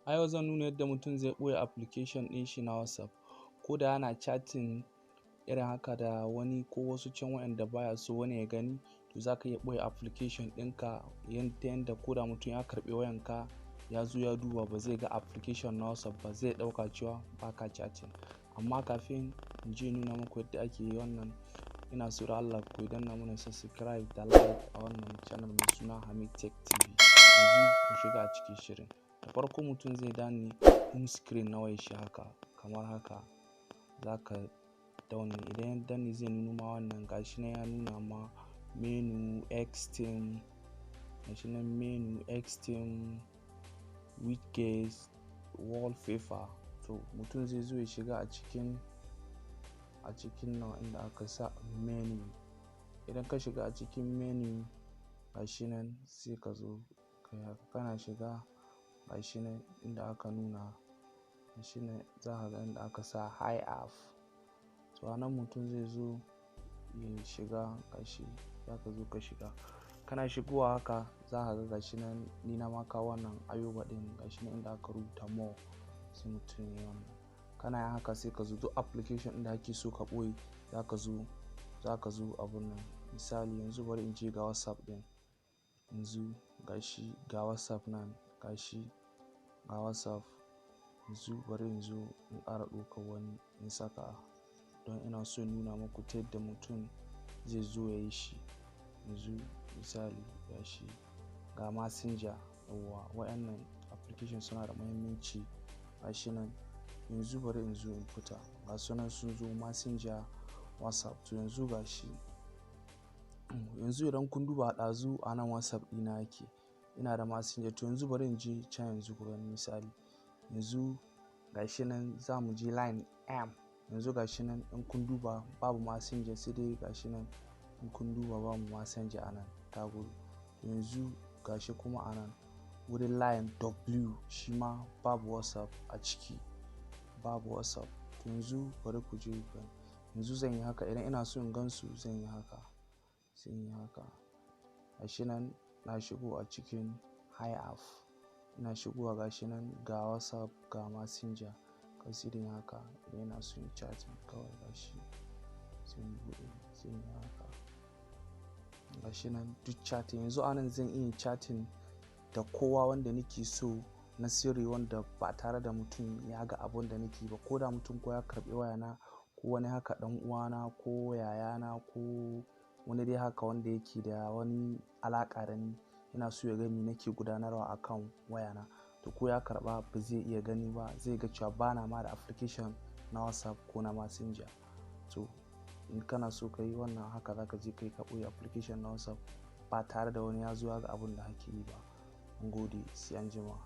A yau zan nuna yadda mutum zai ɓoye application ɗin shi na WhatsApp. Ko da yana chatting irin haka da wani ko wasu can waɗanda baya so wani ya gani, to za ka iya ɓoye application ɗinka ta yanda ko da mutum ya karɓi wayanka ya zo ya duba, ba zai ga application na WhatsApp ba, zai ɗauka cewa baka chatting. Amma kafin in je nuna muku yadda ake yi wannan, ina so da Allah ku danna mana subscribe da like a wannan channel mai suna Hamid Tech TV. Yanzu mu shiga a cikin shirin. Da farko mutum zai danne home screen na wayar shi haka, kamar haka za ka danne. Idan ya danne, zai nuno ma wannan. Gashi nan ya nuna ma menu, Xteam, gashi nan menu, Xteam, widgets, wallpaper. To, mutum zai zo ya shiga a cikin nan inda aka sa menu. Idan ka shiga a cikin menu, gashi nan, sai ka zo kai haka. Kana shiga, gashi nan inda aka nuna, gashi nan za ka ga inda aka sa "Hide app". To, a nan mutum zai zo ya shiga. Gashi za ka zo ka shiga. Kana shigowa haka, za ka ga gashi nan, ni na ma kawo wannan Ayuba ɗin. Gashi nan inda aka rubuta "more", sai mutum ya yi wannan. Kana yin haka, sai ka zo duk application ɗin da kake so ka ɓoye, za ka zo abun nan. Misali, yanzu bari in je ga WhatsApp ɗin. Yanzu gashi ga WhatsApp nan, gashi ga WhatsApp. Yanzu bari in zo in ƙara ɗaukar wani in saka, don ina so in nuna muku ta yadda mutum zai zo ya yi shi. Yanzu misali, gashi ga Messenger. Yawwa, waɗannan application suna da muhimmanci. Gashi nan. Yanzu bari in zo in fita. Ga su nan sun zo, Messenger, WhatsApp. To, yanzu gashi. Yanzu idan kun duba, ɗazu a nan WhatsApp ɗina yake, ina da Messenger. To, yanzu bari in je can yanzu ku gani. Misali, yanzu gashi nan za mu je line M. Yanzu gashi nan, in kun duba, babu Messenger, sai dai gashi nan, in kun duba, babu Messenger a nan, ta gudu. Yanzu gashi kuma a nan wurin line W, shi ma babu WhatsApp a ciki, babu WhatsApp. To, yanzu bari ku je ku gani. Yanzu zan yi haka. Idan ina so in gan su, zan yi haka, zan yi haka. Gashi nan na shigo a cikin "Hide app". Ina shigowa, gashi nan ga WhatsApp, ga Messenger. Considering haka, idan ina so in chatting kawai, gashi sai in buɗe, sai in yi haka. Gashi nan duk chatting. Yanzu anan zan iya chatting da kowa wanda nake so na sirri, wanda ba tare da mutum ya ga abun da nake ba. Ko da mutum ko ya karɓi wayana ko wani haka, ɗan uwana ko yayana ko wani dai haka wanda yake da wani alaƙa da ni, yana so ya ga me nake gudanarwa a kan wayana, to ko ya karɓa ba zai iya gani ba. Zai ga cewa bana ma da application na WhatsApp ko na Messenger. To, in kana so ka yi wannan, haka za ka je kai ka ɓoye application na WhatsApp ba tare da wani ya zo ya ga abun da kake yi ba. Mun gode, sai anjima.